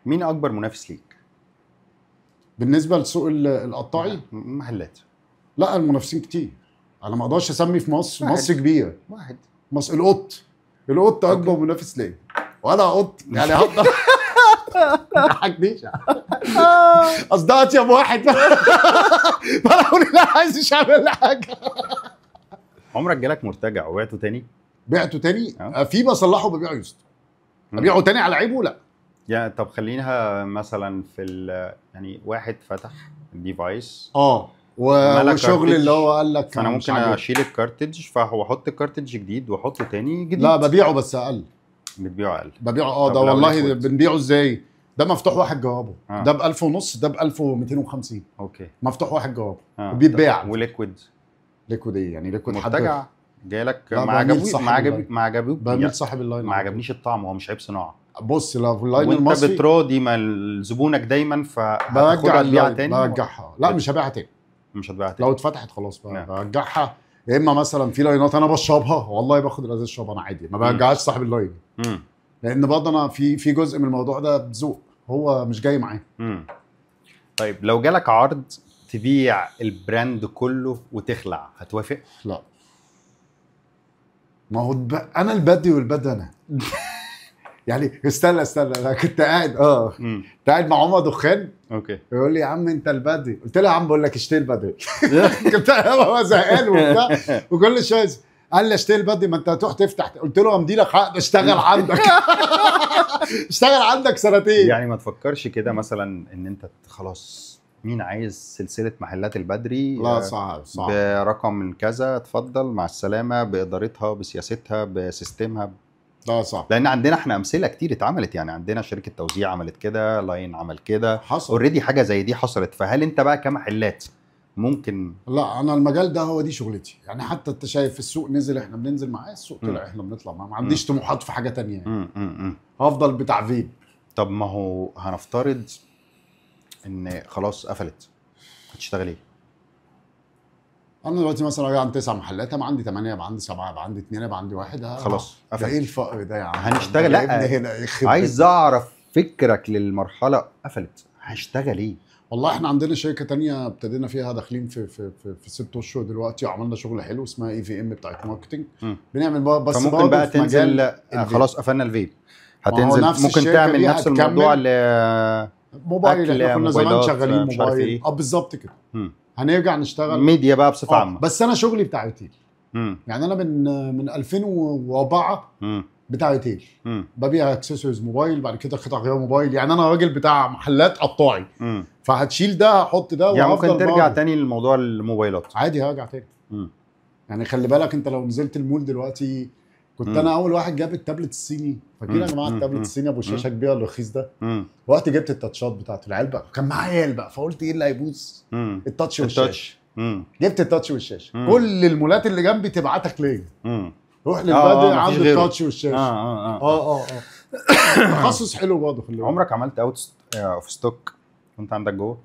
مين اكبر منافس ليك بالنسبة لسوق القطاعي؟ محلات. لا المنافسين كتير، انا ما اقدرش اسمي في مصر. واحد. مصر كبيرة. واحد مصر القط، القط اكبر منافس ليا، وانا قط يعني هفضل ما تضحكنيش. اصل ده اطيب واحد، فانا اقول لا عايز مش هعمل حاجة. عمرك جالك مرتجع وبعته تاني؟ بعته تاني؟ في بصلحه وببيعه used. ابيعه تاني على عيبه؟ لا. يعني طب خلينها مثلا في يعني واحد فتح ال device وشغل اللي هو قال لك فانا ممكن اشيل ال cartridge فهو احط ال cartridge جديد واحطه تاني جديد. لا ببيعه بس اقل. بتبيعه اقل؟ ببيعه ده والله بنبيعه ازاي؟ ده مفتوح واحد جوابه. ده ب 1500، ده ب 1250. okay. مفتوح واحد جوابه وبيتباع. و liquid؟ liquid ايه يعني؟ liquid مرتجع جاي لك ما عجبوش، بميل صاحب ال line، ما عجبنيش الطعم، هو مش عيب صناعة. بص لو في ال line المصري وانت بتراضي مع زبونك دايما فهتاخدها تبيعها تاني؟ برجعها. لا مش هبيعها تاني. مش هتبيعها تاني لو اتفتحت خلاص بقى برجعها. يا اما مثلا في line ات انا بشربها والله باخد الازاز اشربها انا عادي، ما برجعهاش صاحب ال line. لان برضه انا في جزء من الموضوع ده بذوق، هو مش جاي معاه. طيب لو جالك عرض تبيع ال brand كله وتخلع، هتوافق؟ لا. ما هو انا البدري والبدري انا. يعني استنى انا كنت قاعد كنت قاعد مع عمر دخان. okay. يقول لي يا عم انت البدري، قلت له يا عم بقول لك اشتري البدري. كنت هو زهقان وبتاع، وكل شوية قال لي اشتري البدري، ما انت هتروح تفتح. قلت له امضي لك عقد اشتغل عندك. اشتغل عندك سنتين. يعني ما تفكرش كده مثلا ان انت خلاص مين عايز سلسلة محلات البدري؟ لا صعب صعب. برقم من كذا اتفضل مع السلامة، بادارتها بسياستها ب system ها. لا صعب، لان عندنا احنا امثلة كتير اتعملت، يعني عندنا شركة توزيع عملت كده، line عمل كده، حصل already حاجة زي دي حصلت. فهل انت بقى كمحلات ممكن؟ لا انا المجال ده هو دي شغلتي يعني، حتى انت شايف السوق نزل احنا بننزل معاه، السوق طلع احنا بنطلع معاه، ما عنديش طموحات في حاجة تانية يعني. هفضل بتاع فيب. طب ما هو هنفترض ان خلاص قفلت، هتشتغل ايه؟ انا دلوقتي مثلا عندي 9 محلات، انا عندي 8، يبقى عندي 7، يبقى عندي 2، يبقى عندي 1. خلاص قفلت. ده ايه الفقر ده يا عم؟ هنشتغل؟ لا عايز اعرف فكرك للمرحلة قفلت هشتغل ايه؟ والله احنا عندنا شركة تانية ابتدينا فيها، داخلين في في في, في 6 اشهر دلوقتي، وعملنا شغل حلو اسمها EVM بتاعت marketing. بنعمل بقى بس ممكن بقى تنزل خلاص قفلنا الفيب، هتنزل ممكن تعمل نفس الموضوع ل موبايل. احنا كنا زمان شغالين موبايل. بالظبط كده. هنرجع نشتغل ميديا بقى بصفة عامة. بس انا شغلي بتاع retail. يعني انا من 2004 بتاع retail، ببيع اكسسوارز موبايل، بعد كده قطع غيار موبايل، يعني انا راجل بتاع محلات قطاعي. فهتشيل ده هحط ده، يعني ممكن ترجع تاني لموضوع الموبايلات عادي. هرجع تاني. يعني خلي بالك انت لو نزلت المول دلوقتي، كنت انا اول واحد جاب التابلت الصيني. فاكرين يا جماعة التابلت الصيني ابو شاشة كبيرة الرخيص ده؟ وقت جبت ال touch ات بتاعته العيال بقى كان معايا عيال بقى، فقلت ايه اللي هيبوظ؟ ال touch والشاشه. جبت ال touch والشاشه. كل المولات اللي جنبي تبعتك ليا، روح للبدري عنده ال touch والشاشه. تخصص حلو برضه. خلي بالك. عمرك عملت out of stock وانت عندك جوه؟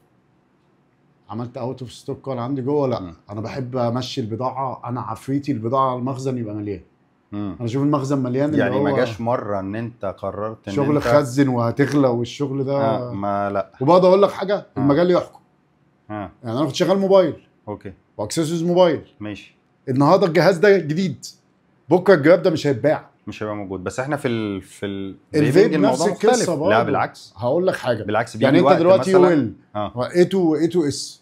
عملت out of stock وانا عندي جوه؟ لا. انا بحب امشي البضاعة، انا عفريتي البضاعة على المخزن يبقى مليان. انا اشوف المخزن مليان. يعني ما جاش مرة ان انت قررت ان شغل انت خزن وهتغلى والشغل ده؟ ما لا. وبقعد اقول لك حاجة، المجال يحكم. يعني انا كنت شغال موبايل، okay، و accessories موبايل، ماشي. النهارده الجهاز ده جديد، بكره الجواب ده مش هيتباع. مش هيبقى موجود. بس احنا في الفيب نفس القصة برضه. لا بالعكس، هقول لك حاجة، بالعكس يعني انت دلوقتي Uwell A2 A2S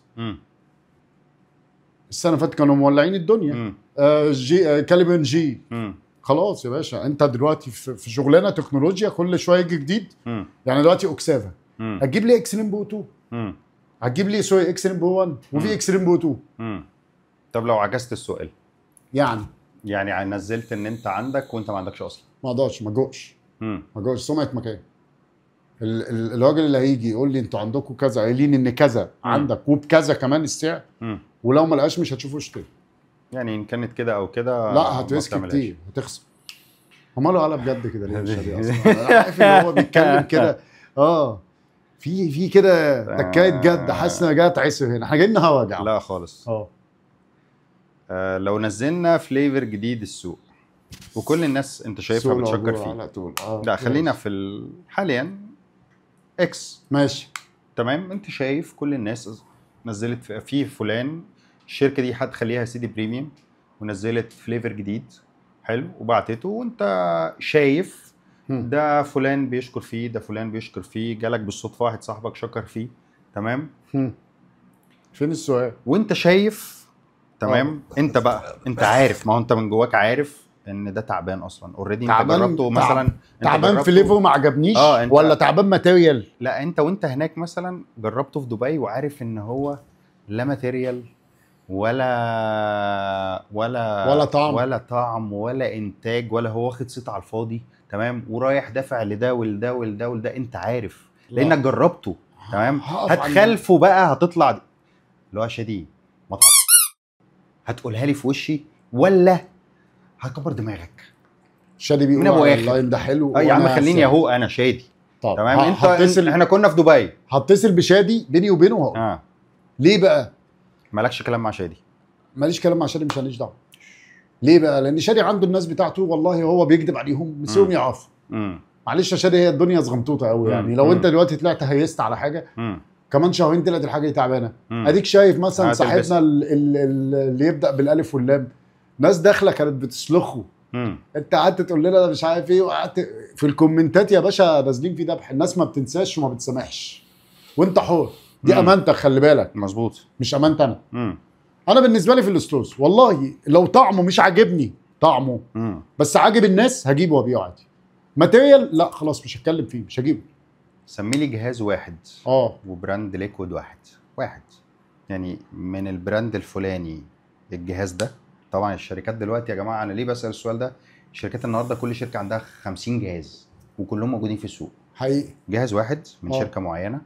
السنة اللي فاتت كانوا مولعين الدنيا. G Caliburn G. خلاص يا باشا، انت دلوقتي في شغلانة تكنولوجيا كل شوية يجي جديد. يعني دلوقتي Oxava هتجيب لي xRainbow 2، هتجيب لي sorry xRainbow 1 وفي xRainbow 2. طب لو عكست السؤال، يعني نزلت ان انت عندك وانت ما عندكش اصلا؟ ما اقدرش، ما جوش ما جوش سمعه مكان. الراجل اللي هيجي يقول لي انتوا عندكم كذا، قايلين ان كذا عندك وبكذا كمان السعر، ولو ما لقاش مش هتشوفه اشتري. يعني ان كانت كده او كده لا هت risk كتير، هتخسر. اماله قال بجد كده ليه مش اصلا؟ انا عارف ان هو بيتكلم كده في كده تكايه جد، حاسس ان انا جاي اتعسر هنا، احنا جايين هوا يا جماعة. لا خالص. لو نزلنا flavor جديد السوق وكل الناس انت شايفها بتشكر فيه على طول. لا خلينا في حاليا X، ماشي تمام. انت شايف كل الناس نزلت في فلان الشركة دي هتخليها سيدي premium ونزلت flavor جديد حلو وبعتته، وانت شايف ده فلان بيشكر فيه، ده فلان بيشكر فيه، جالك بالصدفة واحد صاحبك شكر فيه، تمام. فين السؤال؟ وانت شايف تمام. انت بقى انت عارف، ما هو انت من جواك عارف ان ده تعبان اصلا already، انت جربته مثلا، تعبان flavor ما عجبنيش، ولا تعبان material؟ لا انت وانت هناك مثلا جربته في دبي وعارف ان هو لا material ولا ولا ولا طعم ولا طعم ولا انتاج، ولا هو واخد صيت على الفاضي، تمام، ورايح دافع لده ولده ولده ولده، انت عارف لانك جربته، تمام. هتخالفه بقى، هتطلع دي اللي هو شادي ما هتقولها لي في وشي ولا هتكبر دماغك؟ شادي بيقول ال line ده حلو يا عم خليني اهو انا شادي. طب تمام، انت احنا كنا في دبي، هتصل بشادي بيني وبينه هو. ليه بقى؟ مالكش كلام مع شادي؟ ماليش كلام مع شادي، مش ماليش دعوه. ليه بقى؟ لان شادي عنده الناس بتاعته، والله هو بيكذب عليهم مسيهم يعرفوا. معلش يا شادي، هي الدنيا صغنطوطه قوي يعني. لو انت دلوقتي طلعت هيست على حاجة، كمان شهرين طلعت الحاجة دي تعبانة. اديك شايف مثلا صاحبنا اللي يبدا بالالف واللام، ناس داخله كانت بتسلخه. انت قعدت تقول لنا ده مش عارف ايه، وقعدت في الكومنتات يا باشا نازلين في ذبح. الناس ما بتنساش وما بتسامحش، وانت حر، دي امانتك، خلي بالك. مظبوط، مش امانتي انا. انا بالنسبة لي في السلوس والله لو طعمه مش عاجبني، طعمه بس عاجب الناس، هجيبه وابيعه عادي. material لا خلاص مش هتكلم فيه، مش هجيبه. سمي لي جهاز واحد و brand liquid واحد يعني من ال brand الفلاني الجهاز ده. طبعا الشركات دلوقتي يا جماعة، انا ليه بسال السؤال ده؟ الشركات النهارده كل شركة عندها 50 جهاز وكلهم موجودين في السوق. حقيقي. جهاز واحد من شركة معينة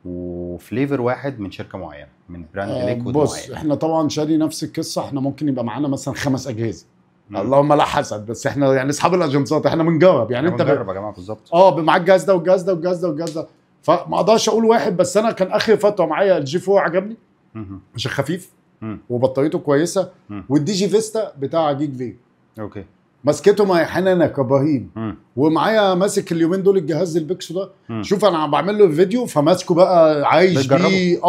و flavor واحد من شركة معينة، من brand liquid بص معين. احنا طبعا شادي نفس القصة، احنا ممكن يبقى معانا مثلا 5 اجهزة. اللهم لا حسد، بس احنا يعني اصحاب الاجنسات احنا بنجرب يعني. انت بنجرب يا جماعة بالظبط. معاك الجهاز ده والجهاز ده والجهاز ده والجهاز ده، فما اقدرش اقول واحد. بس انا كان اخر فترة معايا ال G4 عجبني عشان خفيف وبطاريته كويسة، وال DG Vista بتاع Geekvape. okay. ماسكته مع حنانه كبراهيم، ومعايا ماسك اليومين دول الجهاز ال Pixo ده. شوف انا بعمل له فيديو فماسكه بقى عايش بيه.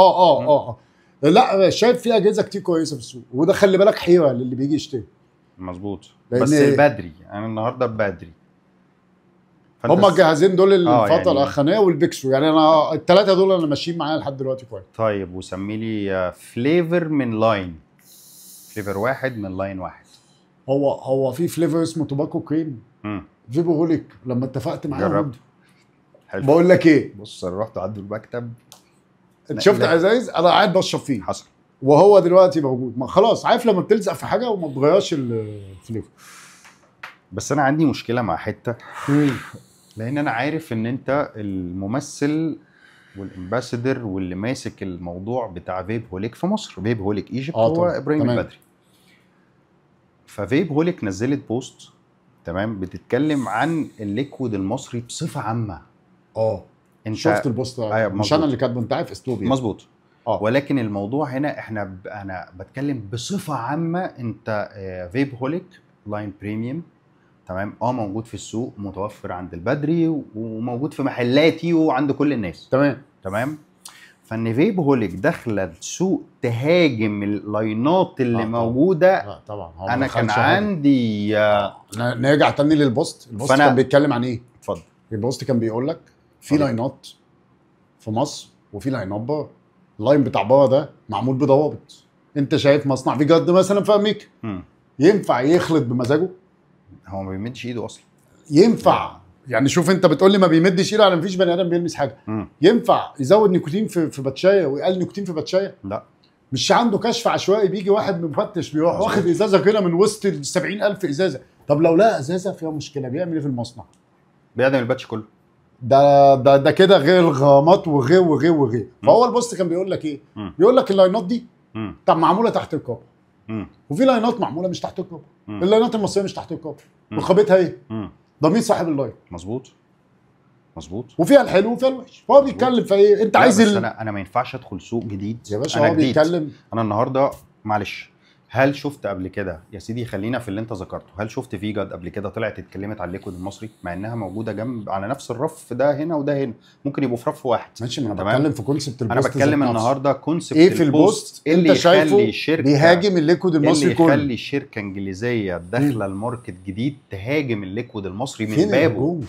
لا شايف في اجهزة كتير كويسة في السوق، وده خلي بالك حيره للي بيجي يشتري. مظبوط. بس البدري انا النهارده بدري، هما الجهازين دول الفترة يعني الاخرانية وال Pixo، يعني انا الثلاثة دول انا ماشيين معايا لحد دلوقتي كويس. طيب وسمي لي flavor من line، flavor واحد من line واحد. هو في flavor اسمه tobacco cream. Vapoholic لما اتفقت معاهم جربته. حلو. بقول لك ايه، بص انا رحت عند المكتب، انت شفت ازايز انا قاعد بشرب فيه، حصل، وهو دلوقتي موجود. ما خلاص، عارف لما بتلزق في حاجة وما بتغيرش ال flavor. بس انا عندي مشكلة مع حتة، لان انا عارف ان انت الممثل وال ambassador واللي ماسك الموضوع بتاع Vapoholic في مصر، Vapoholic Egypt، هو ابراهيم البدري. ف Vapoholic نزلت post، تمام، بتتكلم عن ال liquid المصري بصفة عامة. انت شفت ال post؟ أيوة، مش انا اللي كاتبه، انت عارف اسلوبي يعني. مظبوط. ولكن الموضوع هنا احنا انا بتكلم بصفة عامة. انت Vapoholic line premium، تمام، موجود في السوق، متوفر عند البدري وموجود في محلاتي وعند كل الناس، تمام. فان Vapoholic داخله السوق تهاجم ال line ات اللي موجودة. لا طبعا انا كان عندي نرجع تاني لل post. ال post كان بيتكلم عن ايه؟ اتفضل. ال post كان بيقول لك في line ات في مصر وفي line ات بره. ال line بتاع بره ده معمول بضوابط. انت شايف مصنع V-Guard مثلا في امريكا ينفع يخلط بمزاجه؟ هو ما بيمدش ايده اصلا. ينفع يعني شوف انت بتقول لي ما بيمدش ايده على ما فيش بني ادم بيلمس حاجة. ينفع يزود نيكوتين في batch ايه ويقلل نيكوتين في batch ايه؟ لا. مش عنده كشف عشوائي، بيجي واحد مفتش بيروح واخد ازازة كده من وسط ال 70,000 ازازة. طب لو لقى ازازة فيها مشكلة بيعمل ايه في المصنع؟ بيعدم ال batch كله. ده ده ده كده غير الغرامات وغير وغير وغير. فهو ال post كان بيقول لك ايه؟ بيقول لك ال line ات دي طب معمولة تحت الرقابة، وفي line ات معمولة مش تحت الرقابة. ال line ات المصرية مش تحت الرقابة، رقابتها ايه؟ ضمير صاحب ال line. مظبوط مظبوط. وفيها الحلو وفيها الوحش. فهو بيتكلم في ايه؟ انت عايز بس انا ما ينفعش ادخل سوق جديد يا باشا. هو بيتكلم. انا النهارده معلش، هل شفت قبل كده يا سيدي، خلينا في اللي انت ذكرته، هل شفت V-Guard قبل كده طلعت اتكلمت على ال liquid المصري مع انها موجودة جنب على نفس الرف، ده هنا وده هنا، ممكن يبقوا في رف واحد؟ ماشي، ما انا بتكلم في concept ال post. انا بتكلم النهارده concept ايه في ال post اللي انت شايفه بيهاجم ال liquid المصري كله، اللي يخلي شركة انجليزية داخله ال market جديد تهاجم ال liquid المصري من بابه.